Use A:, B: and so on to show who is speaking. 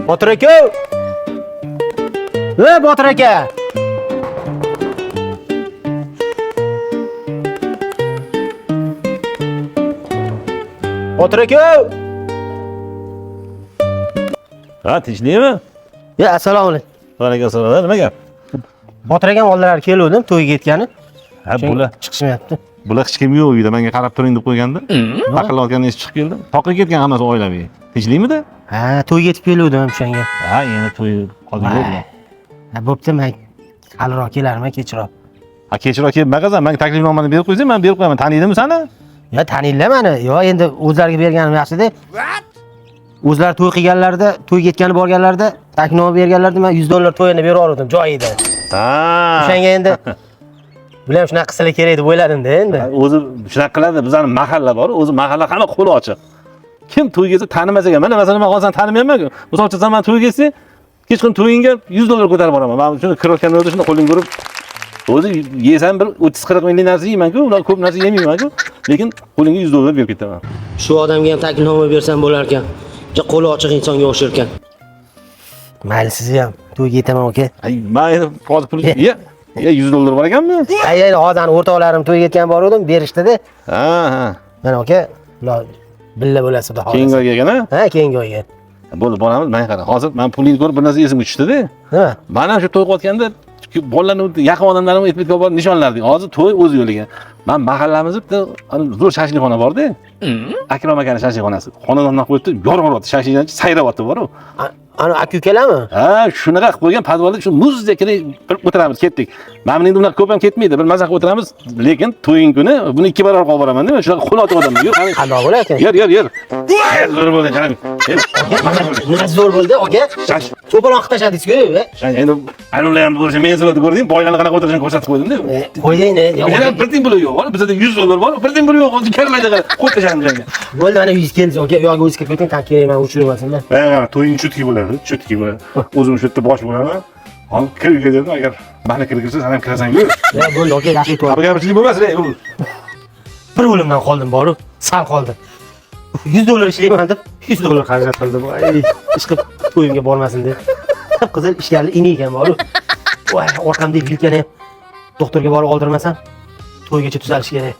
A: Botir aka! Ey Botir aka! Botir aka!
B: Ha, tinchlikmi?
A: Ya, assalomu alaykum.
B: Va alaykum assalom. Nima gap?
A: Botir akam oldilari keluvdim, to'yga ketgani.
B: Ha, bular
A: chiqishmayapti.
B: Bular hech kim yo'q uyda, menga qarab turing deb qo'yganda. Taqillayotganda eshitib chiqib keldim. Toqqa ketgan hammasi oilaviy. Tinchlikmidi?
A: Ha, to'yga yetib keluvdim o'shanga.
B: Ha, endi to'y hozir yo'q bular.
A: Ha, bo'pti, men haliroq kelarman, kechroq.
B: Ha, kechroq kelib baqasan, menga taklifnomani berib qo'ysang, men berib qo'yaman. Taniydimi seni?
A: Ya taniydilar mani. Yo, endi o'zlariga berganim yaxshi-da. O'zlari to'y qilganlarida, to'yga yetgani borganlarida taklifnoma berganlarida men $100 to'yini berib yubordim joyida.
B: Ha.
A: O'shanga endi bular ham shunaqa qilsalar kerak deb o'yladim-da endi.
B: O'zi shunaqa qiladi, bizani mahalla bor, o'zi mahalla hamma qo'li ochiq. Kim to'yga kelsa tanimas ekan. Mana masalan, men hozir seni tanimayman-ku. Misol uchun sen meni to'yga kelsang, kechqurun to'yingga $100 ko'tarib boraman. Men shuni kirayotganda o'zi shuni qo'lingga urib, o'zi yesam bir 30-40 minglik narsa yeyman-ku, ular ko'p narsa yemayman-ku, lekin qo'lingga $100 berib ketaman.
A: Shu odamga ham taklifnoma bersam bo'lar ekan. Juda qo'li ochiq insonga o'xshar ekan. Mayli, sizni ham to'yga yetaman aka.
B: Ay, men endi hozir pul ya, ya $100 bor ekanmi?
A: Ay, endi hozir o'rtoqlarim to'yga yetgan boruvdim, berishdida.
B: Ha, ha.
A: Mana aka, ular billa bo'lasiz xudo xohlasa.
B: Keyingi oyga ekan, ha?
A: Ha, keyingi oyga.
B: Bo'ldi, boramiz. Men qara, hozir men pulingni ko'rib bir narsa esimga tushdida.
A: Nima?
B: Men ham shu to'y qilayotganda bolalarni yaqin odamlarimni aytib borib nishonlardik. Hozir to'y o'z yo'liga. Men mahallamizda bitta zo'r shashlikxona bor-da. Akrom akani shashlikxonasi. Xonadondan qo'yibdi, yorg'oryapti, shashlikdan sayrayapti bor-u.
A: Ana aka ukalarmi?
B: Ha, shunaqa qilib qo'ygan podvalda shu muzdekini bir o'tiramiz, ketdik. Mana buni endi unaqa ko'p ham ketmaydi, bir maza qilib o'tiramiz, lekin to'ying kuni buni 2 barobar olib boraman, nima? Shunaqa qo'l otib odamlar. Yur, qani.
A: Qandoq bo'lar ekan?
B: Yur, yur, yur. Zo'r bo'ldi, qarang.
A: Nima zo'r bo'ldi, aka?
B: Shash.
A: To'polon qilib tashladingiz-ku.
B: Endi ayollar ham bo'lishi, men sizlarni ko'rdim, boylarni qanaqa o'tirishini ko'rsatib qo'ydim-da.
A: Qo'yding,
B: Bizda bir tiyin puli yo'q, bizda $100 bor, bir tiyin puli yo'q, hozir karlaydi, qo'yib tashladim joyga.
A: Bo'ldi, mana 100 keldi, aka, u yoqga o'zi kirib keting, tan kerak, men o'chirib olsinlar.
B: Ha, to'ying chutki bo'ladi, chutki bo'ladi. O'zim shu yerda bosh bo'laman. Hozir kir uyga dedim, agar mani kirgizsa, sen ham kirasan, yur.
A: Ya bo'ldi, aka, yaxshi to'y.
B: Gapirchilik bo'lmasin, ey, u.
A: Bir o'limdan qoldim boru, sal qoldi. $100 ishlayman deb $100 xarajat qildim. Ay, ish qilib to'yimga bormasin deb. Qizil ishgali ini ekan boru. Voy, orqamdagi vilkani ham doktorga borib oldirmasam, to'ygacha tuzalish kerak.